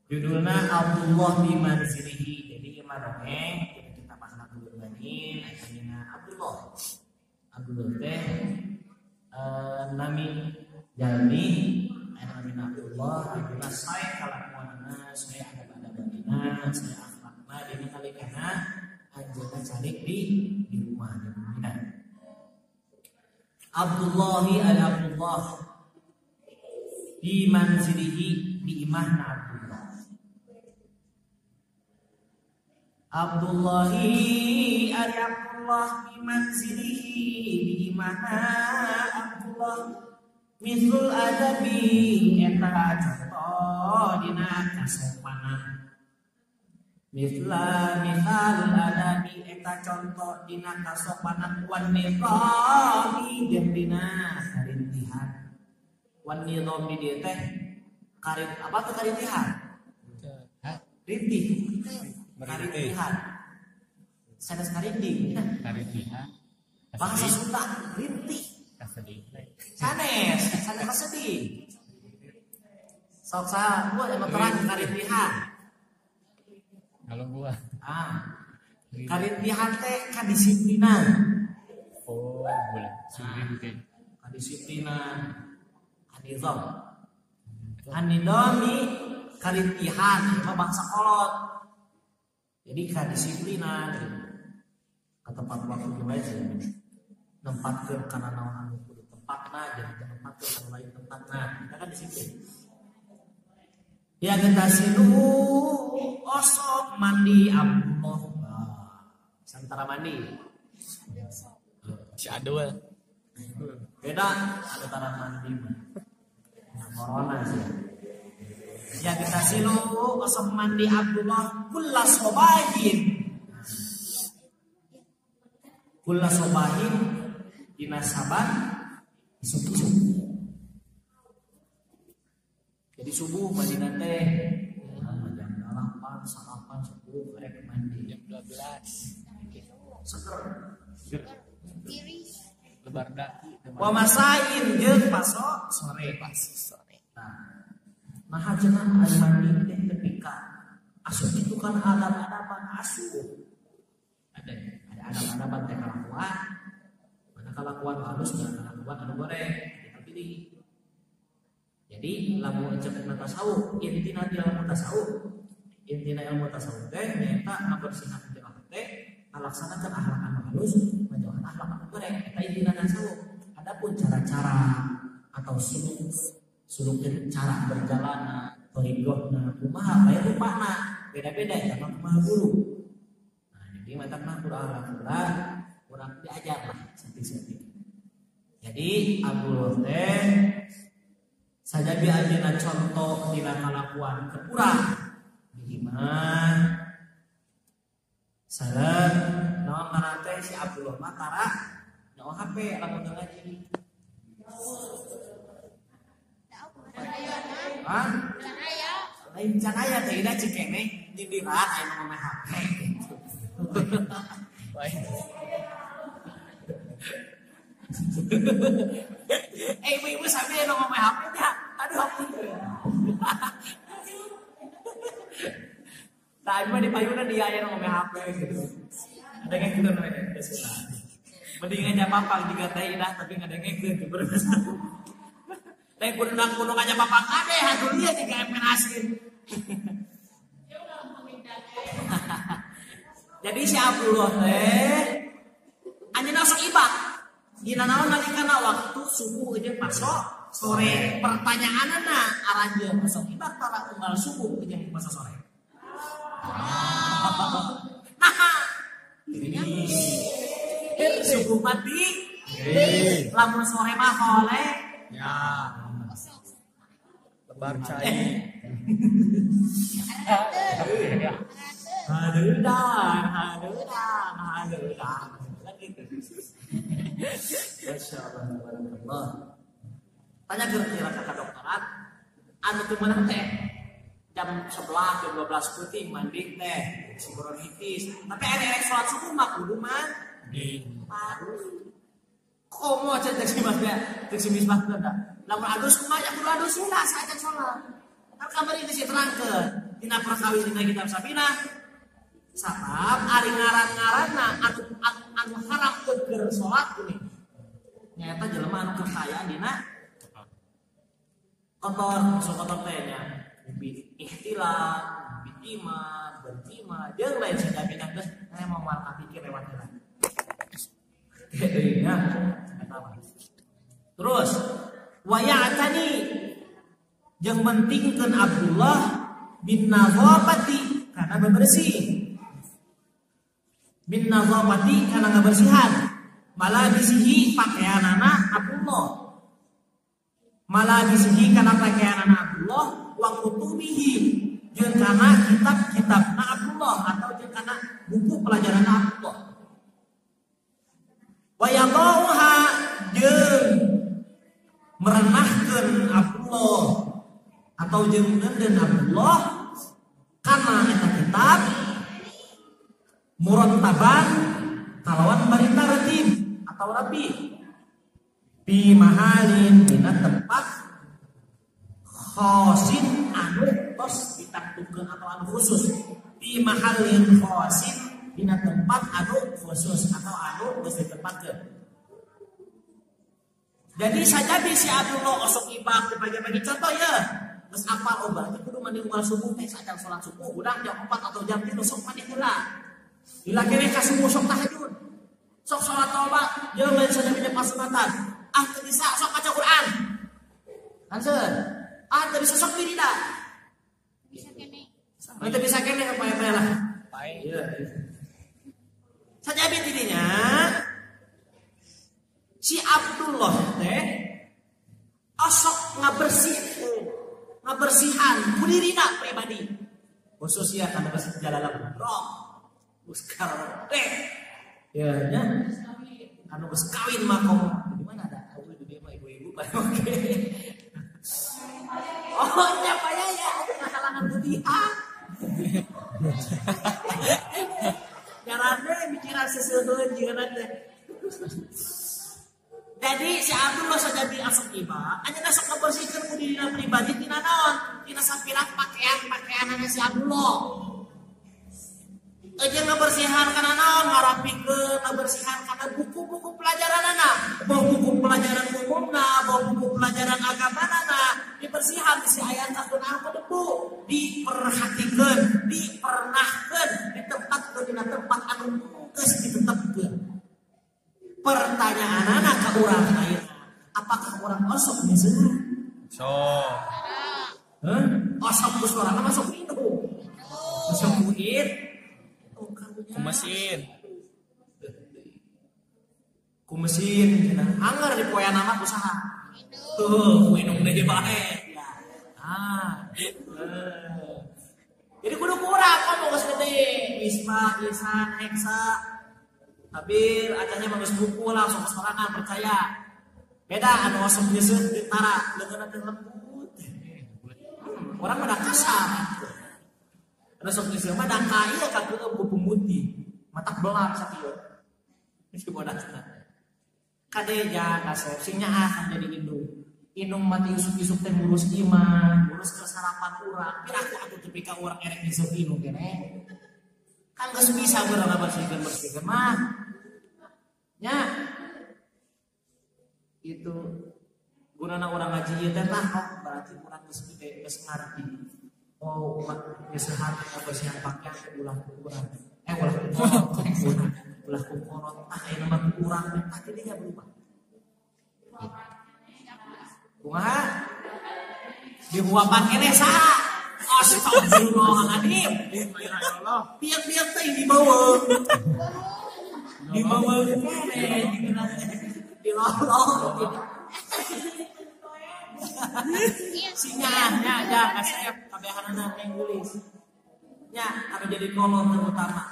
Judulna Abdullah bi manzilihi. Jadi ieu mah dongeng jadi kita Akhlaqul Banin ayeuna Abdullah. Abdullah teh nami jalmi aya namina Abdullah, ayeuna sae kalakuanana, sae adab-adabna, sae akhlakna dina kalikana anjeunna calik di rumah di bumina. Abdullahi al Abdullah di manzilihi di imahna Abdullah. Abdullahi ari Abdullah di manzilihi di imahna Abdullah mithlul adabi eta contoh dina kasopanan. Mithla mithalul adabi eta contoh dina kasopanan wan nizami jeung dina karintihan. Wan nizami dieu teh karin apa tuh karintihan? Hah? Rintih. Karintihan. Sanes karinding. Karintihan. Bahasa Sunda rintih. Kasedih. Sanes, sanes kasedih. Sok saha gua emang terang karintihan. Kalau gua. Karintihan teh kadisiplinan. Oh, boleh. Suri kadisiplinan. Anizam. Anidami karintihan itu bangsa kolot. Jadi kadisiplinan ke tempat waktu gimana sih? Nempatkeun kana naon anu kudu tempatna, jadi tempatkeun kana lain tempatna. Kita kan disiplin. Ya kita silu osok mandi Abdullah. Santara mandi. Si Adul. Beda antara mandi mah. Nah, corona sih. Ya kita silu osok mandi Abdullah kulla sobahin. Kulla sobahin dina saban subuh. Jadi subuh mandi teh jam 8 sarapan 10 rek mandi jam 12. Seger. Lebar daki. Wa masain jeung paso sore. Nah, nah cenah ari mandi teh tepi ka asup itu kan adab-adaban asup. Ada adab-adaban teh kalakuan. Mana kalakuan halus mana kalakuan anu goreng kita pilih. Jadi lamun cek tasawuf, intina ilmu tasawuf. Intina ilmu tasawuf teh nyaeta ngabersihan jero teh ngalaksanakeun akhlak anu halus, menjauhkan akhlak anu goreng. Eta intina tasawuf. Adapun cara-cara atau suluk cara berjalan, thoriqohna kumaha bae rupana, beda-beda eta mah kumaha guru. Nah, jadi matakna kurang kurang diajar lah seperti. Jadi Abdullah teh sajabi anjeunna contoh dina kalakuan kekurang di imah sareng naon ngaran teh si Abdullah mah tara nyawa HP lamun teu ngaji. Hah? Lain can aya teh ida cikene nyindiran aya nu ngomeh HP gitu. Ibu-ibu sampai anu ngomeh HP teh. Aduh ampun. Tah ieu mah di payuna dia aya nu ngomeh HP gitu. Ada yang gitu we geus lah. Mending aja papang jiga teh idah tapi ngadengekeun gitu. Teh kudu nang aja papang kade hatur ieu jiga empen asin. Jadi si Abdullah teh anjeunna sok ibak. Dina naon nalikana waktu subuh jeung paso sore. Pertanyaanna aranjeun sok ibak tara unggal subuh jeung paso sore. Nah, subuh mati, lamun sore mah hole. Ya. Lebar cai. Hadeudang, hadeudang, hadeudang. Gitu. Masya Allah, tabarakallah. Tanya ke kakak doktorat, anu teu meunang teh jam 11, jam 12 peuting mandi teh si bronkitis. Tapi erek salat subuh mah kudu mandi. Komo cek si Mas teh, cek si Misbah teh. Lamun adus kumaha ya kudu adus heula saja salat. Kan kamari geus diterangkeun dina perkawis dina kitab Safinah. Sabab ari ngaran-ngaranna anu haram keur salat ini. Nyaeta jelema anu kekayaan dina kotor, sok kotor teh nya. Bi ihtilam, bitima, bertima, jeung lain sajabina geus mau moal kapikir lewat heula. Nya eta mah. Terus wa ya'tani jeung mentingkeun Abdullah bin nazafati karena bebersih. Bin nazafati karena ngabersihan. Malabisihi pakaianana Abdullah. Malabisihi karena pakaianana Abdullah wa kutubihi jeung kana kitab-kitabna Abdullah atau jeung kana buku pelajaranna Abdullah. Wa yadauha jeung merenahkeun Abdullah atau jeung neundeun Abdullah kana eta kitab murattaban kalawan bari tartib atau rapi bi mahalin dina tempat khosin anu tos ditangtukeun atau anu khusus bi mahalin khosin dina tempat anu khusus atau anu geus ditempatkeun. Jadi sajabi si Abdullah osok ibak pagi-pagi contoh ya geus apal oh berarti kudu mandi unggal subuh teh sajan salat subuh hudang jam 4 atau jam 3 sok mandi heula. Bila keneh ka subuh sok tahajud. Sok salat taubat jeung lain sajabina pasunatan. Ah teu bisa sok maca Quran. Lanceun. Ah teu bisa sok wirida. Bisa keneh. Teu bisa keneh apa-apa lah. Pae. Iya. Sajabi tidinya si Abdullah teh osok ngabersihan kudirina pribadi. Khusus ya kana geus jalalan roh. Geus teh. Ya nya. Anu geus kawin mah komo. Di mana ada? Aku di dieu mah ibu-ibu pada oke. Oh nya paya ya, atuh halangan putihan. Carane mikiran seseuheun jeung teh. Jadi si Abdullah sajabi asok iba, anjeunna sok ngabersihkeun ku dirina pribadi tina naon? Tina sapirah pakaian-pakaianana si Abdullah. Jeung ngabersihan kana naon? Ngarapikeun ngabersihan kana buku-buku pelajaranana, boh buku pelajaran umumna, boh buku pelajaran agamanana, dibersihan si aya kakunaon ku debu, diperhatikeun, dipernahkeun, ditempatkeun dina tempat anu geus ditetepkeun. Pertanyaan anak ke orang ayeuna, apakah orang osok misalnya? Sok. Hah? Osok ku suarana masuk minum. Osok ku ir. Ku mesin. Ku mesin cenah. Anger di poeana mah usaha. Tuh, ku minum deui bae. Ah. Jadi kudu kurang komo geus gede. Isma, Isan, Heksa. Tapi acanya bagus buku langsung sorangan percaya. Beda anu osok nyeuseuh di tara leungeunna teh lembut. Orang mah da kasar. Anu sok nyeuseuh mah da ka ieu ka keum ku pemutih. Matak belang sakieu. Geus bodasna. Kade ja kasep sing nyaah jadi indung. Indung mati isuk-isuk teh ngurus imah, ngurus kesarapan urang. Piraku atuh tepi ka urang erek nyeuseuh indung keneh. Kan geus bisa urang ngabersihkeun mah. Nya itu gunana urang ngaji ieu teh tah oh, berarti urang geus gede geus ngarti. Oh, nyeuseuhan ngabersihan pakaian teh ulah ku urang. Ulah ku kolot, ulah ku kolot. Ah ayeuna mah ku urang tah tidinya berubah. Kumaha? Dihuapan keneh saha? Astagfirullahaladzim. Piak-piak teh dibawa. Dibawa keneh dilolong. Sinyah nya ja kasep kabehanana menggulis. Nya anu jadi kolot terutama.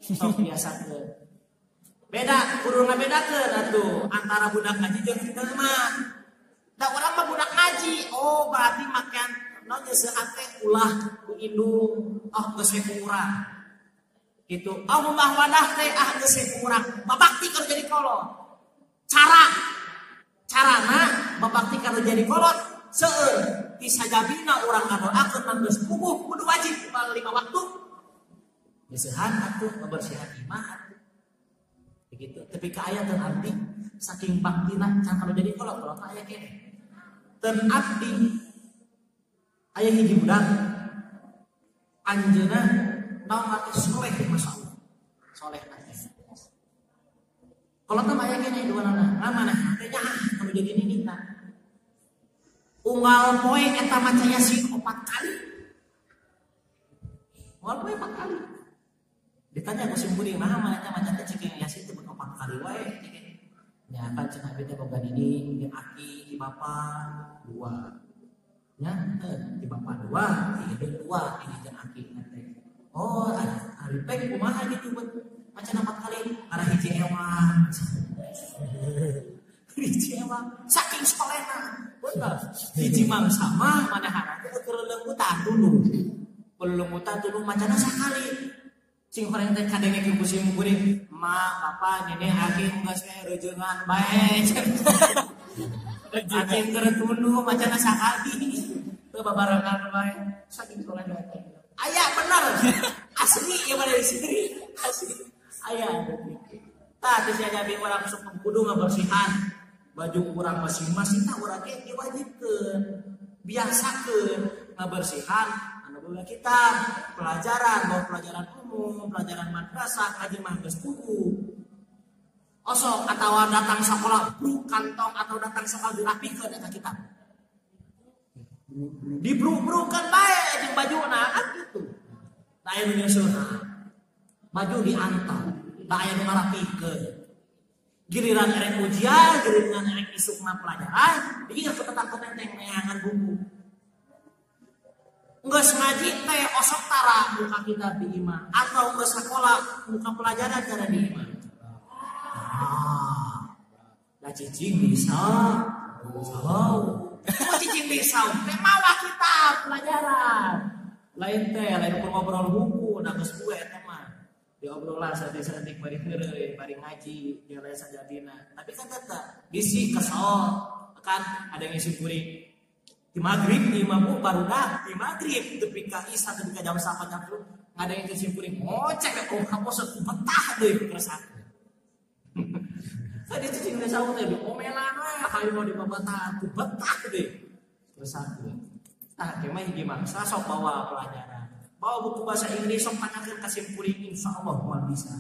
Sok biasakeun. Beda kudu ngabedakeun atuh antara budak ngaji jeung henteu mah. Da urang mah budak ngaji, oh berarti makan naon nyeuseuhan teh ulah ku indung, oh geus we ku urang. Gitu. Oh mah wadah teh ah geus we ku urang. Babakti kalau jadi kolot. Carana babakti kalau jadi kolot Seueur ti sajabina urang ngadoakeun mah geus puguh kudu wajib 5 waktu. Bersihan atuh ngabersihan imah atuh. Begitu. Tapi ka aya teu abdi saking baktina can kalau jadi kolot-kolot aya keneh. Teu abdi aya hiji budak anjeunna naon mati soleh masyaallah. Soleh teh. Kolot mah aya keneh dua nana. Nah maneh teh nyaah kalau jadi nini tah. Unggal poe eta maca Yasin 4 kali. Unggal poe 4 kali. Ditanya ku sim kuring, nah maneh teh maca teh cikeun Yasin teh 4 kali wae. Nya kan cenah abi teh boga nini, di aki, di bapa 2. Nya di bapa 2, di indung 2, di jeung aki teh. Oh, ari pek kumaha gitu maca 4 kali, arah hiji ewang. Hiji ewang saking solehna. Bener. Hiji mangsa mah manehna teh keur lelembutan dulu. Lelembutan dulu macana sakali. Cing horeng teh kadenge ku sim kuring, emak, bapak, nenek, aki geus we reujeungan bae. Aki keur tunduh macana sakali. Teu babarengan bae saking solehna teh. Aya bener. Asli ieu mah dari sini. Asli. Aya. Tah teh sia urang sok kudu ngabersihan baju urang masing-masing tah urang ge diwajibkeun. Biasakeun ngabersihan anu boga kitab, pelajaran, mau pelajaran umum, pelajaran madrasah, ngaji mah geus puguh. Osok atawa datang sekolah bruk kantong atau datang sekolah dirapikeun eta kitab. Dibruk-brukan bae jeung bajuna kan kitu. Tah aya nu nyeuseuna. Baju diantar, tah aya nu ngarapikeun. Giliran erek ujian, giliran erek isukna pelajaran, diingat ketetak-ketenteng neangan buku. Geus ngaji teh osok tara muka kitab di imah atau geus sakola muka pelajaran cara di imah. Ah, lah cicing bisa. Oh, cicing bisa teh mawa kitab pelajaran. Lain teh lain ukur ngobrol buku, nah geus poe eta mah. Diobrolan saeutik-saeutik bari heureuy, bari ngaji, jeung lain sajabina. Tapi kan tetep bisi kesel kan ada yang ngisi kuring. Di maghrib di mampu barudak di maghrib tepi ka isya tepi ka jam 7 jam 10 ada yang ngisi kuring. Ngocek oh kapos betah deui keresahan. Tadi cicing geus saur teh diomelan we hayu mau dibabatahan ku betah deui. Keresahan. Tah ke mah hiji mangsa sok bawa pelajaran. Bawa buku bahasa Inggris sok tanyakeun ka sim kuring insyaallah moal bisa.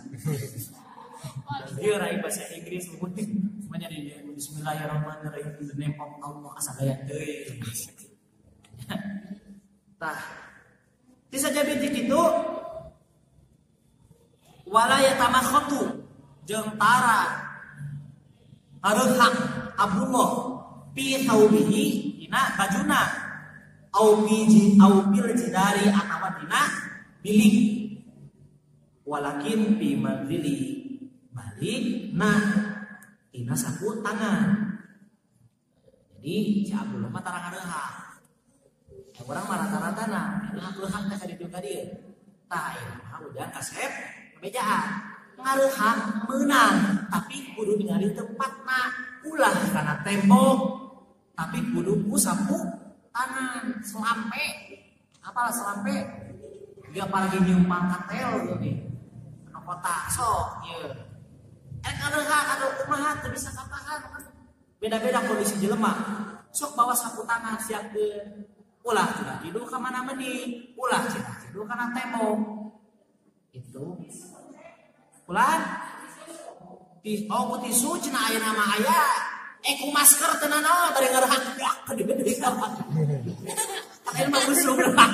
Ieu rai bahasa Inggris semuanya di bismillahirrahmanirrahim in the name of Allah asa gaya teuing. Tah. Bisa jadi kitu wala yatamakhatu jeung tara hareuhak Abdullah pi thaubihi dina bajuna au biji au bil jidari atawa dina bilik walakin pi manzili balik nah dina sapu tangan. Jadi si Abdullah mah tara ngareuhak. Urang mah rata-rata na ngareuhak teh ka ditu ka dieu. Tah ieu mah udah kasep bejaan. Ngareuhak meunang tapi kudu ningali tempatna ulah kana tembok tapi kudu ku sapu tangan selampe. Apalah selampe? Dia apalagi nyumpang katel gini. Anu kota sok ieu. Ngareuhak atuh kumaha teu bisa katahan kan. Beda-beda kondisi jelema. Sok bawa sapu tangan siapkeun. Ulah cenah kidu ka mana meni, ulah cenah kidu kana tembok. Itu. Ulah oh ku tisu cenah aya nama aya. Ku masker teu nanaon bari ngareuhak dak gede-gede ka. Kan mah usum reuhak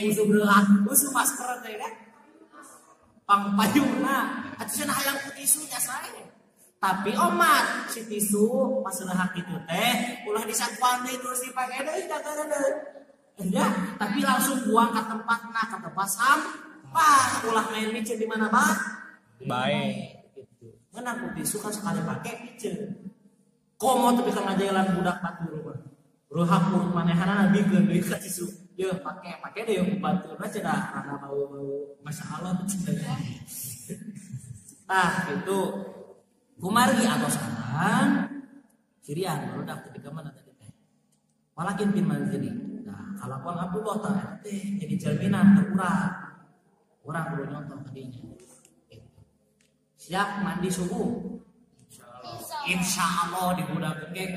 usum reuhak, usum masker teh kan. Pangpayungna atuh cenah hayang ku tisu nya sae. Tapi omat si tisu pas reuhak kitu teh ulah disakuan deui terus dipake deui dagaran deui. Ya, tapi langsung buang ke tempatna, ke tempat sampah, ulah main micin di mana bah? Bae. Gitu. Ngeunang ku tisu kan sekali pake micin. Komo tapi kan ngajalan budak batur mah. Reuhak urut manehanana bikeun deui ka tisu. Yeuh pake pake deui ku baturna cenah rada bau-bau masyaallah cenah. Tah gitu. Kumargi atau saran cirian barudak teh ka mana tadi teh. Walakin bin manzili. Nah, kalakuan Abdullah tah teh jadi cerminan ke urang. Urang kudu nyontoh ka dinya. Gitu. Siap mandi subuh. Insya Allah digunakeun ge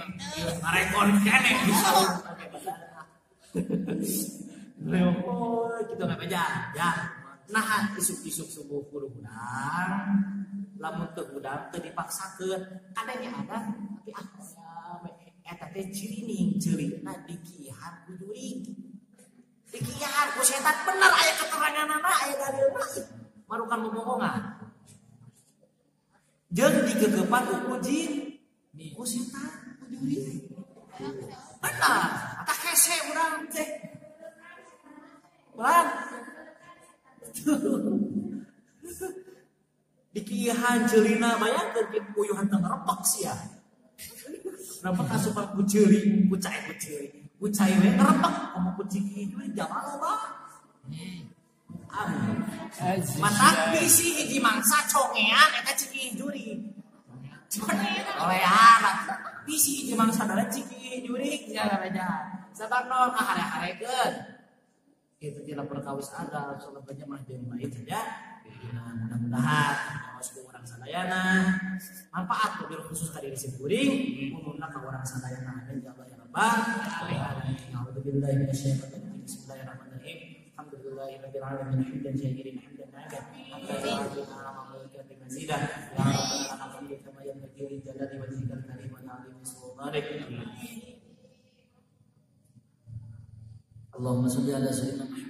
ngarekon keneh bisa. Oh, kitu ngabeja. Ya. Nah, isuk-isuk subuh kudu hudang. Lamun teu hudang teu dipaksakeun. Adanya ada tapi ah eta teh cirining ceurina dikihan ku jurig. Dikihan ku setan bener aya keteranganana aya dalilna marukan bobohongan. Jeung dikekepan ku jin, ku setan, ku jurig. Bener, eta hese urang teh. Urang dikihan ceurina bayangkeun uyuhan teh ngerepek sia. Ngerepek asupan ku ceuri, ku cai ku ceuri. Ku cai we ngerepek komo ku ciki jurig jamaah loba. Amin. Matak bisi hiji mangsa congean eta ciki jurig. Olehan. Bisi hiji mangsa dala ciki jurig nya beda. Sabab naon ngahare-harekeun. Itu tidak perkawis ada selebihnya mah jeung baik saja. Nah, mudah-mudahan ngawas ku urang sadayana manfaat mobil khusus ka diri simkuring umumna ka urang sadayana amin ya Allah ya Rabbal alamin. A'udzubillahi minasyaitonir rajim. Bismillahirrahmanirrahim. Alhamdulillahirabbil alamin hamdan syakirin hamdan na'am hamdan mazidah ya rabbana lakal hamdu kama yanbaghi li jalali wajhikal karim wa ta'zimi sultanik. Allahumma sholli ala sayyidina Muhammad